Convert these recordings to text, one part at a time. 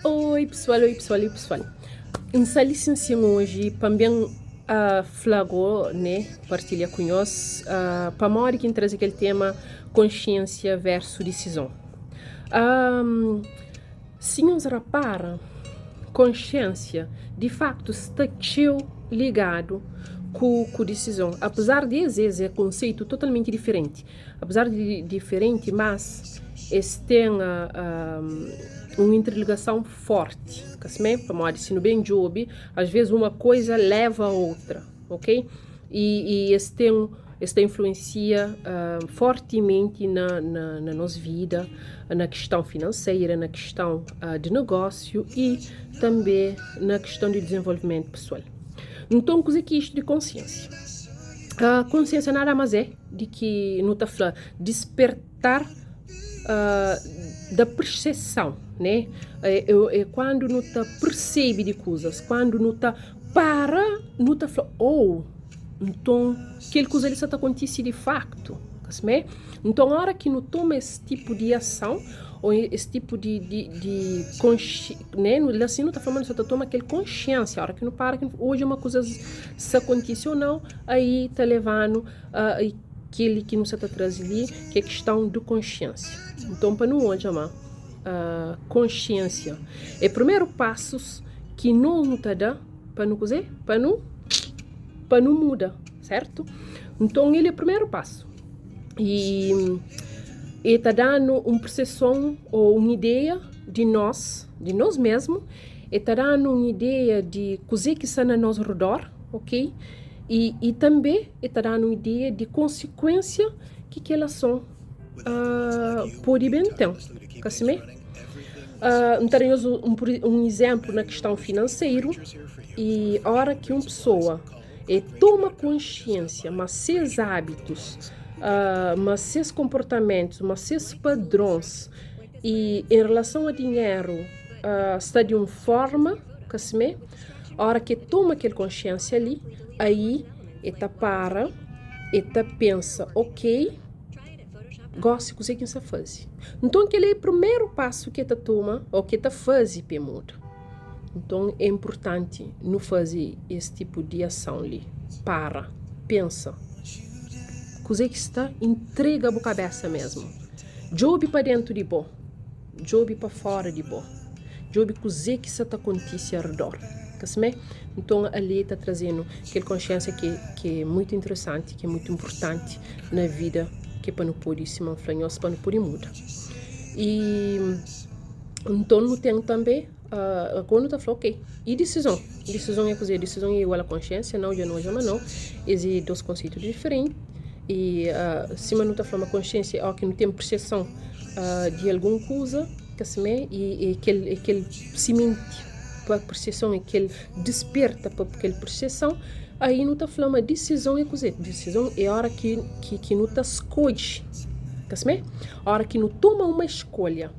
Oi pesoal, oi pesoal, oi pesoal. N sta li sin sin oji pa N ben fla go, ne, partilha ku nhos pamodi ki N traze kel tema konxiensia versu disizon. Si nhos rapara, konxiensia di faktu sta txeu ligadu ku ku disizon, apezar di es es é konseitu totalmenti diferenti. Apezar di diferenti, mas es ten un interligason forti, ka simé? Pamodi si nu ben djobe, asves uma koiza leva a outra, ok? I i es ten, es ta influensia fortimenti na na na nos vida, na kiston finanseira, na kiston di negósiu i tanbe na kiston di dizenvolvimentu pesoal. Nton, kuzê ki é istu di konsiensia? Konsiensia nada más é di ki nu ta fla dispertar da perseson, né? É kuandu nu ta persebe di kuzas, kuandu nu ta para, nu ta fla, oh, nton kel kuza li sa ta kontise di faktu, ka simé? Nton óra ki nu toma es tipu di ason ô es tipu di di di konxi né, la si nu ta fla ma nu sa ta toma kel konxiénsia, óra ki nu para ki nu odja ma kuzas sa kontise ô nau, aí ta leva-nu a kel ki nu sa ta traze li, ki é kiston di konxiénsia. Nton, pa nu odja ma konxiénsia é primeru pasus ki nos nu ta da pa nu kuzê? Pa nu pa nu muda, sértu? Nton, el é primeru pasu i el ta da-nu un perseson ô un ideia di nos, di nos mésmu, el ta da-nu un ideia di kuzê ki sta na nos redor, ok? I i tanbê el ta da-nu un ideia di konsikuénsia ki kel ason pode ben ten, ka simé? N ta da nhos un izénplu na kiston finanseru, i óra ki un pesoa el toma konsiénsia ma ses ábitus, ma ses konportamentus, ma ses padrons i en relason a dinheru sta di un fórma, ka simé? Óra ki el toma kel konsiénsia li, aí el ta para, el ta pensa, ok, gósi kuzê ki N sta faze? Nton kel-li é primeru pasu ki el ta toma ô ki el ta faze pa el muda. Nton é inportanti nu faze es tipu di ason li, para, pensa kuzê ki sta intrega bu kabésa mésmu. Djobe pa déntu di bo. Djobe pa fora di bo. Djobe kuzê ki sa ta kontise aredor. Ka simé? Nton, ali ta traze-nu kel konsiénsia ki ki é mutu interesanti, ki é mutu inpurtanti na vida, ki é pa nu pode, sima N fla nhos, pa nu pode muda. I nton nu ten tanbe, agó nu ta fla, ok, i disizon? Disizon é kuzê? Disizon é igual a konsiénsia? Nau, dja nu odja ma nau. Es é dos konseitu diferenti. I sima nu ta fla ma konsiénsia é óki nu ten perseson di algun kuza, ka simé? I é kel é kel simenti pa perseson, é kel disperta pa kel perseson, aí nu ta fla ma disizon é kuzê? Disizon é óra ki ki ki nu ta skodje, ka simé? Óra ki nu toma uma skolha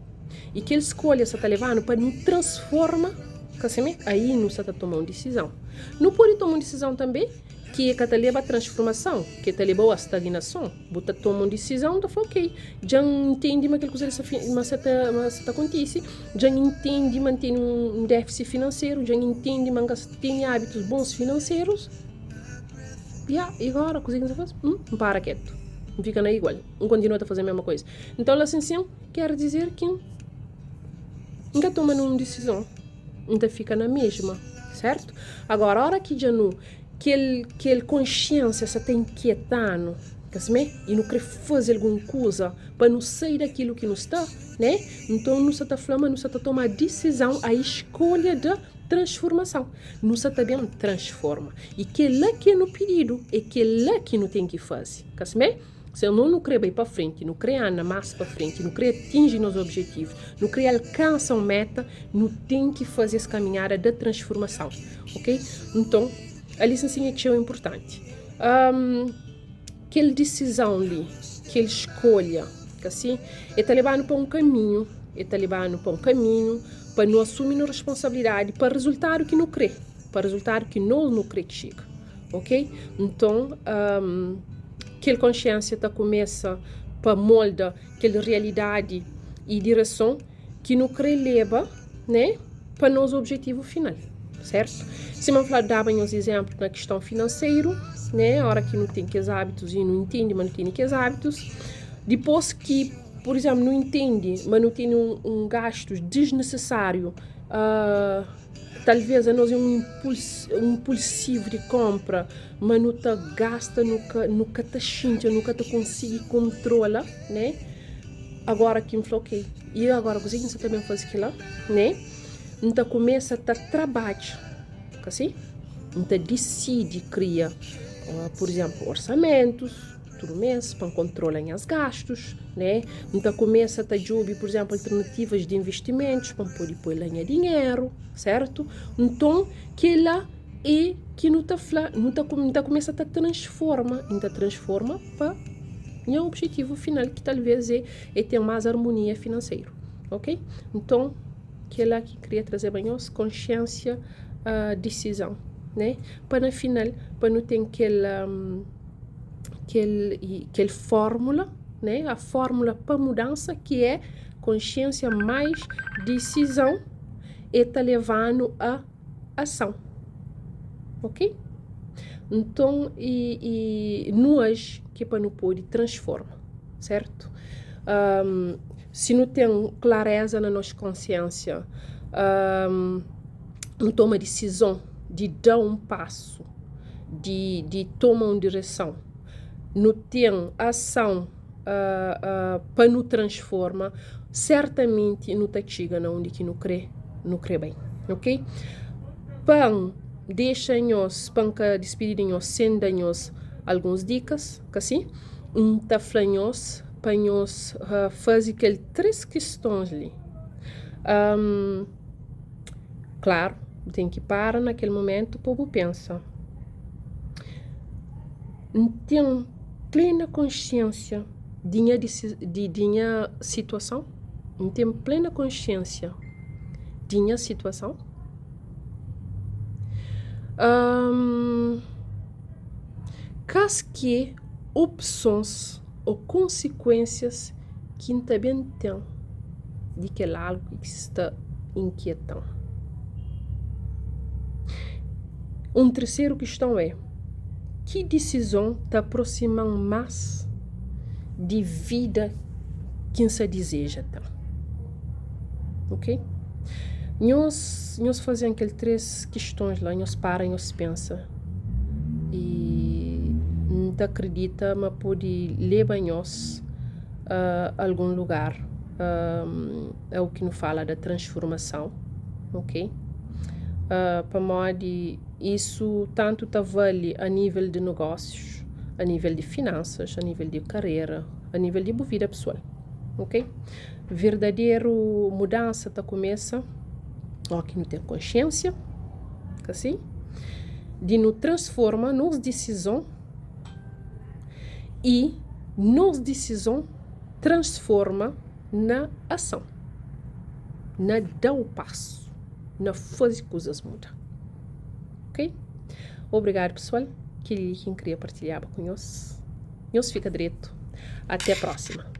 i kel skolha sa ta leva-nu pa nu transforma, ka simé? Aí nu sa ta toma un disizon. Nu pode toma un disizon tanbê ki e ka ta leba a transformason, ki e ta leba-u a stagnason. Bu ta toma un disizon, ta fla, ok, dja N ntende ma kel kuza li sa ma sa ta ma sa ta kontise, dja N ntende ma N tene un défisi finanseru, dja N ntende ma N ka tene ábitus bons finanserus, ya, i gora kuzê ki N ta faze? N para ketu, N fika na igual, N kontinua ta faze mésmu kuza. Nton, la sin sin, ker dizer ki N ka toma nun disizon. N ta fika na mesma, sertu? Agora, ora ki dja nu, kel, kel konxiensia sa ta inkieta-nu, ka simé? I nu kre faze algun kuza pa nu sai dakilu ki nu sta, né? Nton nu sa ta fla ma nu sa ta toma disizon, a iskolha da transformason. Nu sa ta ben transforma. I kel-la ki é nu pididu, é kel-la ki nu ten ki faze, ka simé? Se no nu krê bai pa frenti, nu krê anda más pa frenti, nu krê atinji nos objetivus, nu krê alkansa un méta, nu ten ki faze es kaminhada da transformason, ok? Nton, ali sin é txeu inpurtanti. Um, kel disizon li, kel skolha, ka si? E ta leba-nu pa un kaminhu, e ta leba-nu pa un kaminhu pa nu asumi nu responsabilidadi pa rezultadu ki nu krê, pa rezultadu ki nos nu krê txiga. Ok? Nton, um, kel konsiensia ta kumesa pa molda kel realidadi i direson ki nu kre leba, né? pa nos objetivu final, sertu? Sima N fla, daba nhos izénplu na kiston finanseru, né? Óra ki nu ten kes ábitus i nu intende ma nu tene kes ábitus, dipôs ki, pur izénplu, nu intende ma nu tene un gastu disnisisáriu, talvês anos é un inpulsivu di kónpra, ma nu ta gasta, nu ka nu ka ta xinti, nu ka ta konsigi kontrola, né? Agora ki N fla ok, i agora kuzê ki N sta ta ben faze kila, né? N ta kumesa ta trabadja, ka si? N ta disidi kria, pur izénplu, orsamentus tudu mês pa N kontrola nhas gastus, né? N ta kumesa ta djobe, pur izénplu, alternativas di investimentus pa N pode poi la nha dinheru, sértu? Nton, kila é ki nu ta fla, nu ta N ta kumesa ta transforma, N ta transforma pa nha objetivu final ki talvês é é ten más armonia finanseru, ok? Nton, kel-la ki N kria trazeba nhos, konsiénsia, disizon, né? Pa na final, pa nu ten kel kel kel fórmula, né? A fórmula pa mudansa ki é konsiénsia más disizon, e ta leva-nu a ason, ok? Nton, i i nu aji ki pa nu pode transforma, sertu? Si nu ten klareza na nos konsiensia, nu toma disizon di da un pasu, di di toma un direson, nu ten ason pa nu transforma, sertamenti nu ta txiga na undi ki nu kre, nu kre bai, ok? Pa N dexa nhos, pa N ka dispidi di nhos sen da nhos alguns dikas, ka si? N ta fla nhos pa nhos faze kel 3 kistons li. Klaru, bu ten ki para na kel momentu pa bu pensa. N ten plena konsiensia di nha di nha situason? N ten plena konsiensia di nha situason? Kas ki opsons ô konsikuensias ki N ta ben ten di kel algu ki sta inkieta-m? Un terseru kiston é, Ki disizon ta aprosima-m más di vida ki N sta dizeja ten? Ok? Nhos, nhos faze-m kel três kistons la, nhos para, nhos pensa i N ta kridita ma pode leba nhos a algun lugar, é o ki nu fala da transformason, ok? Pamodi isu tantu ta vali a nível di negósius, a nível di finansas, a nível di karera, a nível di bu vida pesoal, ok? Verdaderu mudansa ta kumesa óki nu ten konsiénsia, ka si? Di nu transforma nos disizon i nos disizon transforma na ason, na da u pasu, na faze kuzas muda. Ok? Obrigadu pesoal, kel-li ki N kria partilhaba ku nhos. Nhos fika dretu. Até próxima!